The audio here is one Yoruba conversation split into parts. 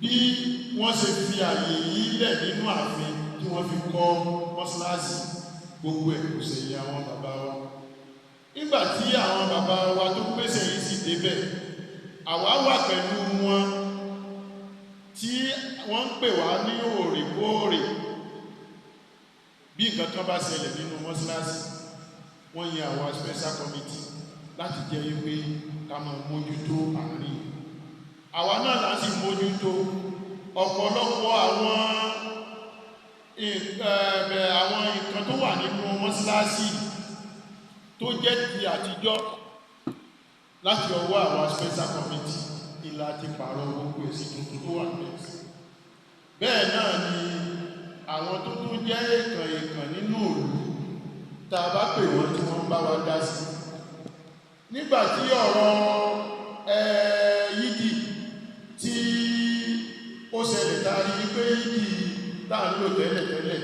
Bí wọ́n ṣe fi àyè yìí lẹ̀ nínú ààfin tí wọ́n fi kọ́ mọ́sálásí, gbogbo ẹ̀ kò ṣẹ̀yìn àwọn bàbá wa. Nígbà tí àwọn bàbá wa tó pèsè yìí sì débẹ̀, àwa wà pẹ̀lú wọn tí wọ́n ń pè wá ní òrèkóòrè. Bí nǹkan kan bá ṣẹlẹ̀ nínú mọ́sálásí, wọ́n yan àwọn special committee láti jẹ́ wípé ká máa mójútó àárín. Àwa náà là ń sì mójútó ọ̀pọ̀lọpọ̀ àwọn nǹkan tó wà nínú mọ́sálásí tó jẹ́ ti àtijọ́. Láti ọwọ́ àwọn special committee ìlà ti pààrọ̀ gbogbo èsì tuntun tó wà níbẹ̀. Bẹ́ẹ̀ náà ni àwọn tó tún jẹ́ èèkàn èèkàn nínú ìlú, tá a bá pè wọ́n, tí wọ́n bá wa dá sí. Nígbà tí ọ̀rọ̀ yídì tí ó ṣẹlẹ̀, tá a rí pé yídì tá à ń lò tẹ́lẹ̀tẹ́lẹ̀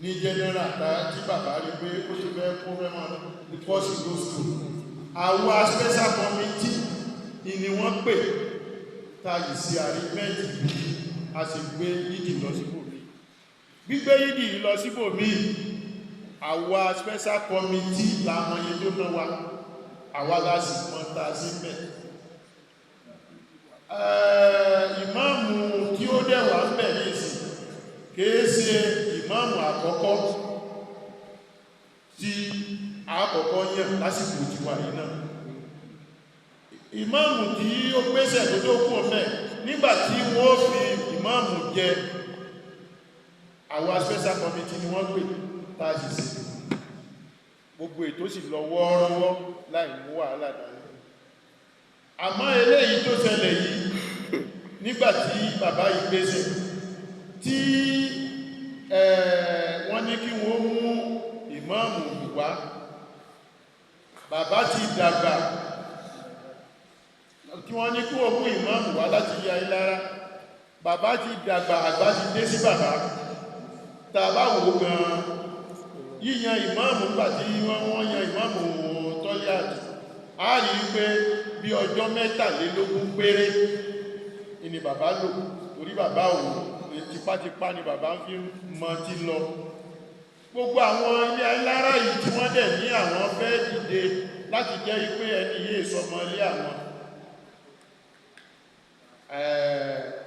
ní general, tá tí bàbá rí pé ó ti fẹ́ kó fẹ́ mọ́ ní pọ́sì lóṣù, àwọn special committee ni wọ́n pè, tá a yìí sí arrangement bí a sì gbé yídì lọ síbòmí. Gbígbé yídì lọ síbòmí, àwa special committee làwọn iye tó ná wa, àwa la sì mọ́ ta sí mẹ́. Ìmáàmù tí ó dẹ̀ wà ń bẹ̀ ní ìsìn kìí ṣe ìmáàmù àkọ́kọ́ tí àkọ́kọ́ yàn lásìkò tiwa yìí náà. Ìmáàmù tí ó gbéṣẹ̀ tó tó kú ọ̀fẹ́, nígbà tí wọ́n fi ìmáàmù jẹ, àwọn special committee ni wọ́n pè, tá a sì sí gbogbo ètò sì lọ wọ́ọ́rọ́wọ́ láì mú wàhálà dání. Àmọ́ eléyìí tó ṣẹlẹ̀ yìí, nígbàtí bàbá yìí gbéṣẹ̀ tí wọ́n ní kí wọ́n mú ìmáàmù wá, bàbá ti dàgbà, kí wọ́n ní kí wọ́n mú ìmáàmù wá láti yí ayélára, bàbá ti dàgbà, àgbà ti dé sí bàbá. Tàbá wò gan, yíyan ìmáàmù, nígbà tí wọ́n yan Ìmáàmù Tọ́líàtì, a rí wípé bí ọjọ́ 23 péré ni bàbá lò, torí bàbá òun tipátipá ni bàbá ń fi mọ́ tí lọ. Gbogbo àwọn ilé ayélára yìí tí wọ́n dẹ̀ ní àwọn fẹ́ dìde láti jẹ́ wípé ẹni yìí sọmọ ilé àwọn,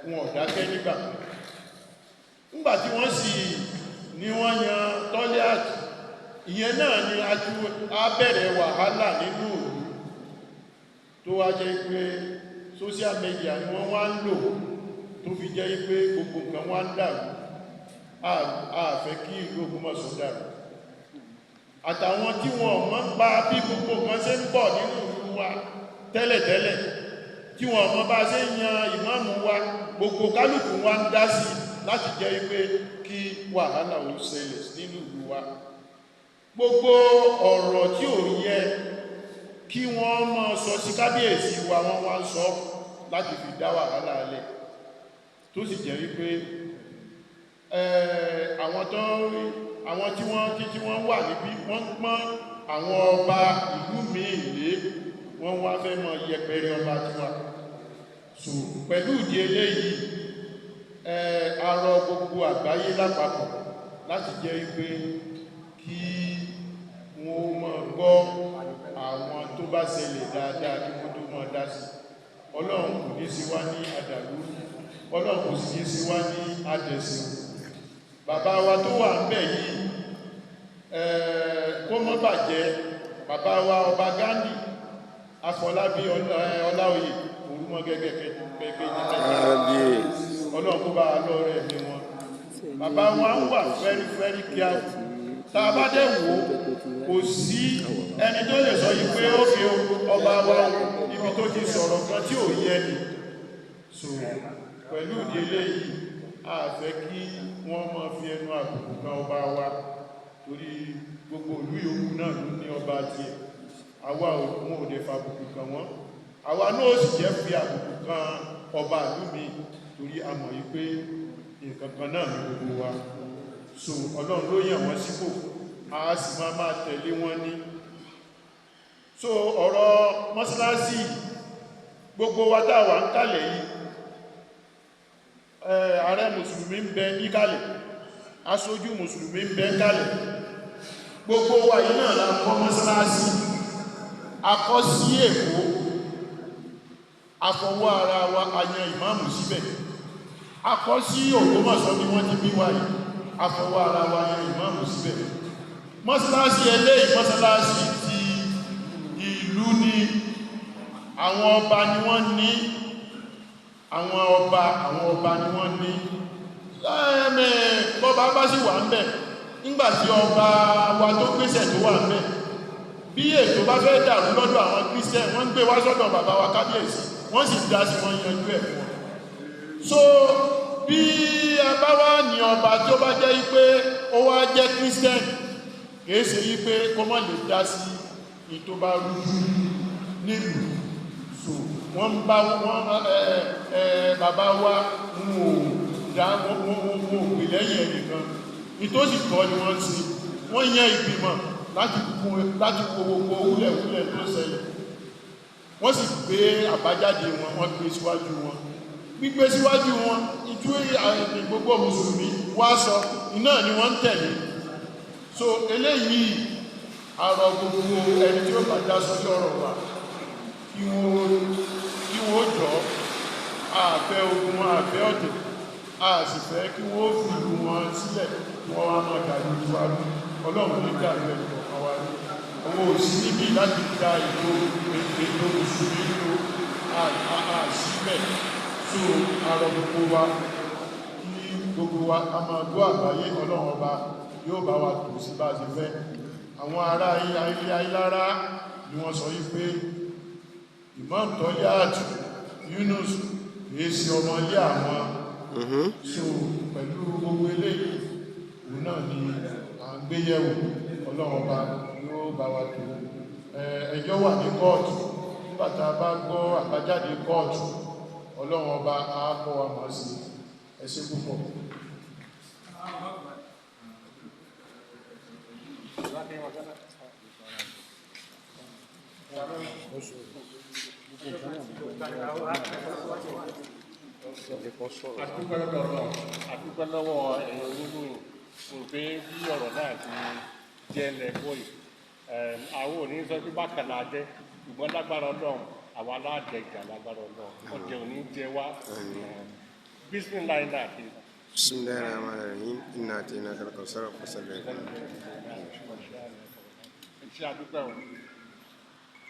wọn ò dákẹ́ nígbà kan. Nígbà tí wọ́n sì ní wọ́n yan Tọ́líàtì, ìyẹn náà ni a bẹ̀rẹ̀ wàhálà nínú ìlú, tó wá jẹ́ pé social media ni wọ́n wá ń lò, tó fi jẹ́ pé gbogbo nǹkan wá ń dàrú. A fẹ́ kí ìlú Ògbómọ̀ṣọ́ dàrú. Àtàwọn tí wọ́n mọ̀ ń pa bí gbogbo nǹkan ṣe ń bọ̀ nínú ìlú wa tẹ́lẹ̀tẹ́lẹ̀, tí wọ́n mọ̀ bá ṣe ń yan ìmáàmù wa, gbogbo kálukú wa ń dá sí láti jẹ́ wípé kí wàhálà ó ṣẹlẹ̀ nínú ìlú wa. Gbogbo ọ̀rọ̀ tí ò yẹ kí wọ́n máa sọ sí kábíyèsí wa, wọ́n wá ń sọ láti fi dá wàhálà lẹ̀, tó sì jẹ́ wípé àwọn tó àwọn tí wọ́n tí wọ́n wà níbí, wọ́n pọ́n àwọn ọba ìlú míì lé, wọ́n wá fẹ́ mọ yẹpẹrẹ ọba tiwa. So pẹ̀lú ìdí eléyìí, a rọ gbogbo àgbáyé lápapọ̀ láti jẹ́ wípé kí wọ́n máa gbọ́ àwọn tó bá ṣẹlẹ̀ dáadáa kí wọ́n tó máa dá sí. Ọlọ́run kò ní sí wá ní àdàlú, Ọlọ́run kò sì ní sí wá ní àdẹ̀sìn. Bàbá wa tó wà ń bẹ̀ yìí, kó mọ́ bàjẹ́, bàbá wa Ọba Ghandi Afọlábí Ọláoyè Orúmọ gẹ́gẹ́ kẹ́kẹ́, Ọlọ́run kó bá wa lọ́rẹ̀ ẹ̀mí wọn. Bàbá wa ń wà very very careful. Tá a bá dẹ̀ wò, kò sí ẹni tó lè sọ yìí pé ó fi ọba wa ibi tó ti sọ̀rọ̀ kan tí ò yẹ ni. So pẹ̀lú ìdí eléyìí, a fẹ́ kí wọ́n máa fi ẹnu àbùkù kan ọba wa, torí gbogbo ìlú yòókù náà ló ní ọba tiẹ̀. Àwa òun ò dẹ̀ fàbùkù kan wọ́n, àwa náà sì jẹ́ fi àbùkù kan ọba ìlú mi, torí a mọ̀ yí pé nǹkan kan náà ní gbogbo wa. So Ọlọ́run ló yàn wọ́n sípò, a sì máa máa tẹ̀lé wọn ní. So ọ̀rọ̀ mọ́sálásí, gbogbo wa tá wà ń kàlẹ̀ yìí, Ààrẹ mùsùlùmí ń bẹ níkàlẹ̀, aṣojú mùsùlùmí ń bẹ níkàlẹ̀. Gbogbo wa yìí náà la kọ́ mọ́sálásí, a kọ́ sí Èkó, afọwọ́ ara wa a yan ìmáàmù síbẹ̀. A kọ́ sí Ògbómọ̀ṣọ́ bí wọ́n ti bí wa yìí, afọwọ́ ara wa yan ìmáàmù síbẹ̀. Mọ́sálásí eléyìí, mọ́sálásí ti ìlú ni, àwọn ọba ni wọ́n ní, àwọn ọba ni wọ́n ní. Lẹ́ẹ̀mẹ́ bọ́ba bá sì wà ń bẹ̀, nígbàtí ọba wa tó gbéṣẹ̀ tó wà ń bẹ̀, bí ètò bá fẹ́ dàrú lọ́dọ̀ àwọn Christian, wọ́n ń gbé wá sọ́dọ̀ bàbá wa kábíyèsí, wọ́n sì dá sí, wọ́n yanjú ẹ̀ fún wọn. So bí a bá wá ní ọba tí ó bá jẹ́ wípé ó wá jẹ́ Christian, kìí ṣe wípé kó má lè dá sí ìtò bá rújú nílùú. So wọ́n bá wọ́n ẹ ẹ bàbá wa ń ò dá wọ́n ò pè lẹ́yìn ẹnìkan, ìtò sì tọ́ ni wọ́n ṣe. Wọ́n yan ìgbìmọ̀ láti kún láti wo gbogbo wúlẹ̀wúlẹ̀ tó ṣẹlẹ̀, wọ́n sì gbé àbájáde wọn, wọ́n gbé síwájú wọn. Gbígbé síwájú wọn, ìjú gbogbo mùsùlùmí wá sọ iná ni wọ́n ń tẹ̀lé. So eléyìí, àrọ̀ gbogbo ẹni tí ó bá dá sójú ọ̀rọ̀ wa, kí wọ́n jọ àfẹ́ ogun, àfẹ́ ọ̀tẹ̀, a sì fẹ́ kí wọ́n fi ìlú wọn sílẹ̀ kí wọ́n wá máa dàrú ìwà rú. Ọlọ́run ní dàrú ẹ̀kọ́ kan wa rí. Àwọn òsì níbi láti da ètò mùsùlùmí ló àṣìbẹ̀. So àrọ̀ gbogbo wa, kí gbogbo wa a máa gbọ́ àgbáyé. Ọlọ́run ọba yóò bá wa tò sí bá a ṣe fẹ́. Àwọn ará ilé Ayílára ni wọ́n sọ wípé Imam Toliat Yunus kìí ṣe ọmọ ilé àwọn. So pẹ̀lú gbogbo eléyìí, òun náà ni à ń gbé yẹ̀wò. Ọlọ́run ọba yóò bá wa tó. Ẹjọ́ wà ní kóòtù. Nígbàtà bá gbọ́ àbájáde kóòtù, Ọlọ́run ọba á kọ́ wa mọ̀ sí. Ẹ ṣé púpọ̀. Adúpẹ́ lọ́dọ̀ Ọlọ́run, adúpẹ́ lọ́wọ́ ẹ̀yin oníròyìn. Mo rò pé bí ọ̀rọ̀ náà ti jẹ́ lẹ́gbọ́ yìí, àwọn ò ní sọ pé bákan la jẹ́, ṣùgbọ́n lágbára Ọlọ́run, àwa aládẹ̀jà, lágbára Ọlọ́run, ọ̀jẹ̀ ò ní jẹ wá. Bísímíláì náà kì í. بسم الله الرحمن الرحيم إنا أعطيناك الكوثر فصل لربك. Ṣe adúpẹ́ o.